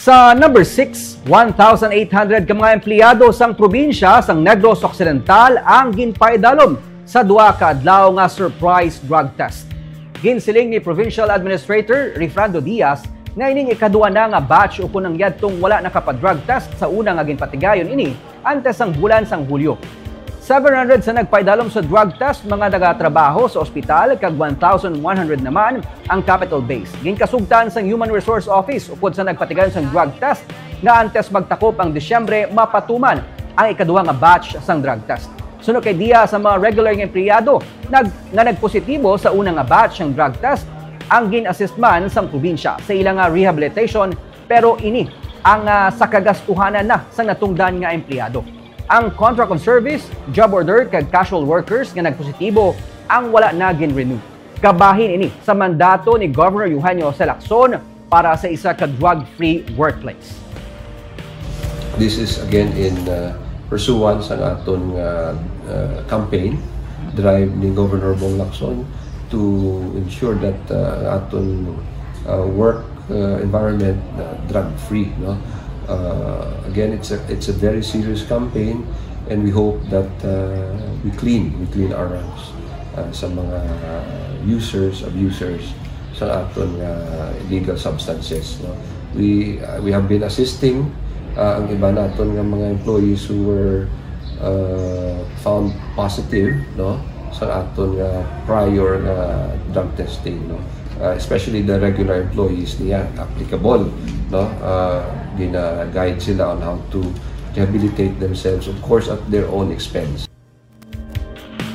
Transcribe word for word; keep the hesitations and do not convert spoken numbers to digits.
Sa number six, one thousand eight hundred ka mga empleyado sang probinsya sang Negros Occidental ang ginpaidalom sa duha ka adlaw nga surprise drug test. Ginsiling ni Provincial Administrator Rifrando Diaz nga ining ikaduha na nga batch ukon ang yadtong wala nakapa-drug test sa una nga ginpatigayon ini antes sang bulan sang Hulyo. Seven hundred sa nagpaidalom sa drug test mga nagatrabaho sa ospital kag one thousand one hundred naman ang capital base. Ginkasugtan sang Human Resource Office upod sa nagpatigayon sang drug test nga antes magtakop ang Disyembre mapatuman ang ikaduha nga batch sang drug test. Suno kay Diaz, ang mga regular nga empleyado nag, nga nagpositibo sa una nga batch sang drug test ang gin-assist man sang probinsya sa ila nga rehabilitation, pero ini ang ah, sa kagastuhanan na sang natungdan nga empleyado. Ang contract of service, job order kag casual workers nga nagpositibo ang wala na gin-renew. Kabahin ini sa mandato ni Governor Eugenio Jose Lacson para sa isa ka drug-free workplace. This is again in uh, pursuance ang aton nga uh, campaign drive ni Governor Bong Lacson to ensure that uh, aton uh, work uh, environment uh, drug free, no. Uh, again, it's a it's a very serious campaign, and we hope that uh, we clean we clean our ranks uh, sa mga users, abusers sa aton nga illegal substances, no. We uh, we have been assisting uh, ang iba naton nga mga employees who were uh, found positive, no, sa aton nga prior nga drug testing, no. Uh, especially the regular employees niya, applicable, no. Uh, gina-guide sila on how to rehabilitate themselves, of course, at their own expense.